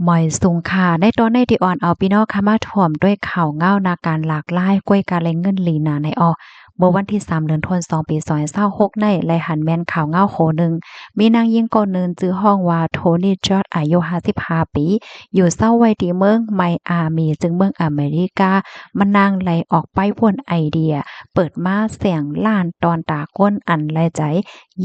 ໝາຍສູງຄ່າ ໃນຕອນໃນທີ່ອ່ອນເອົາພີ່ນ້ອງຄ່ະມາຖ້ວມດ້ວຍຂ່າວເງົານາການຫຼາກຫຼາຍ ກ້ວຍກາແລງເງິນລີນາໃນອອກ ເມື່ອວັນທີສາມ ເດືອນທັນວາ ສອງພັນຊາວຫົກໃນ ແລະຫັນແມ່ນຂ່າວເງົາໂຄໜຶ່ງ ມີນາງຍິງຄົນໜຶ່ງ ຊື່ຮ້ອງວ່າ ໂທນີ ຈອດ ອາຍຸຫ້າສິບຫ້າປີ ຢູ່ເຊົ່າໄວ້ທີ່ເມືອງໄມອາມີ ຊຶ່ງເມືອງອາເມລິກາ ມະນາງໄດ້ອອກປ້າຍໂຫວນໄອເດຍ ເປີດມາແສງລ້ານ ຕອນຕາຄົນອັນລາຍຈ່າຍ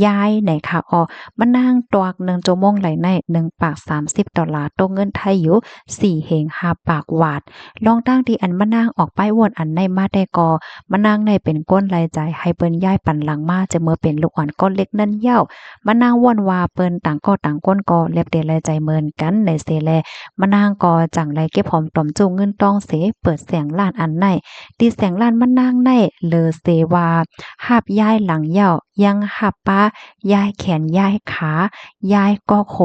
ຍ້າຍໃນຂາອອກ ມານາງຕວກໜຶ່ງຊົ່ວໂມງໄຫຼໃນໜຶ່ງປາກສາມສິບໂດລາ ຕົກເງິນໄທຢູ່ສີ່ເຮງຫ້າປາກວາດ. ລອງຕັ້ງທີ່ອັນມານາງອອກປ້າຍໂຫວນອັນໃນມາແຕ່ກໍ ມານາງໃນເປັນຄົນລາຍຈ່າຍໃຫ້ເພິ່ນຍ້າຍປັນຫຼັງມາ ຈະເມື່ອເປັນລູກອ່ອນກ້ອນເລັກນັ້ນເຍົາະ. ມານາງໂຫວນວ່າເພິ່ນຕ່າງກໍຕ່າງຄົນກໍແລບແຕ່ລາຍຈ່າຍເໝືອນກັນໃນເສແລ ມານາງກໍຈັ່ງໄດ້ເກັບຫອມຕອມຈູ້ເງິນຕ້ອງເສ ເປີດແສງລ້ານອັນໃນ. ທີ່ແສງລ້ານມານາງໃນເລີເສວ່າ ຮັບຍ້າຍຫຼັງເຍົາະ ຍັງຮັບປ້າ ຍ້າຍແຂນ ຍ້າຍຂາ ຍ້າຍກອກໂຫ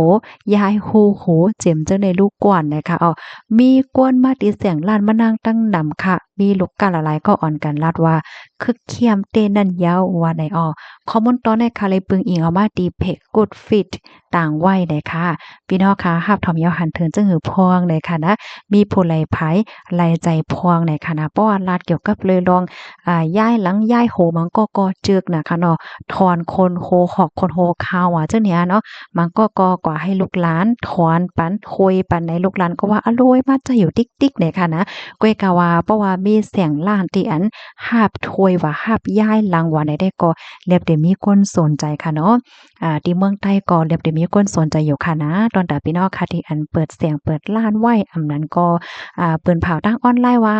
ຍ້າຍຮູໂຫ ເຈັມເຈົ້າໃນລູກກວນນະຄະເອົາ. ມີຄົນມາຕິດແສງລ້ານມານາງຕັ້ງນຳຄະ ມີລູກຄ້າຫຼາຍໆກໍອ່ອນກັນລາດວ່າ ຄຶກຄຽມເຕນັ້ນເຍົາະ ວ່າໃນອອ. ຂໍ້ມູນຕອນໃນຄະ ໄດ້ເບິ່ງອີງເອົາມາທີ່ເພຈ Good Fit ຕາງໄວ້ໃນຄະ ພີ່ນ້ອງຄະ ຮັບຖອມເຍົາະຫັນເຖິງຈຶ່ງຫືອພວງໃນຄະນະ ມີຜູ້ໃດໃຜລາຍຈ່າຍພວງໃນຄະນະ ເພາະວ່າລາດກ່ຽວກັບເລື່ອງ ອາ ຍ້າຍຫຼັງ ຍ້າຍໂຫ ມັນກໍກໍຈຶກນະຄະເນາະ ຖອນໂຄນໂຮ ຫອກໂຄນໂຮ ຄາວວ່າຈັ່ງນີ້ເນາະ ມັນກໍກໍກວ່າໃຫ້ລູກຫຼານຖອນປັນ ຖ້ວຍປັນໃນ ລູກຫຼານກໍວ່າ ອະໂລຍ ມາໃຈຢູ່ຕິກໆ ໃນຄະນະ ກ້ວຍກະວ່າ ເພາະວ່າມີແສງລ້ານທີ່ອັນ ຮັບຖ້ວຍວ່າ ຮັບຍ້າຍຫຼັງວ່າໃນໃດກໍ ແລບແຕ່ມີຄົນສົນໃຈຄະເນາະ ອາ ທີ່ເມືອງໃຕ້ກໍແລບແຕ່ມີຄົນສົນໃຈຢູ່ຄະນະ ຕອນຕາພີ່ນ້ອງຄະ ທີ່ອັນເປີດແສງເປີດລ້ານໄວ້ ອຳນັ້ນກໍ ອາ ເປັນຂ່າວທາງອອນລາຍວ່າ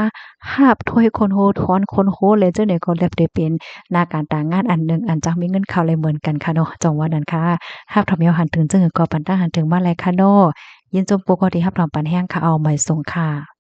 ຮັບຖ້ວຍໂຄນໂຮ ຖອນໂຄນໂຮ ແລະ ຈັ່ງໃດກໍແລບແຕ່ເປັນໜ້າການຕາງານອັນໜຶ່ງ ອັນຈັກມີເງິນເຂົ້າໄຫຼເໝືອນກັນຄະເນາະ ຈັ່ງວ່ານັ້ນຄະ. ຮັບຖອມເຍົາະຫັນເຖິງ ຈຶ່ງກໍປັນຕາຫັນເຖິງມາແລະຄະເນາະ ຍິນຊົມຜູ້ກໍທີ່ຮັບຖອມປັນແຮງຄະເອົາ ໝາຍສູງຄ່ະ.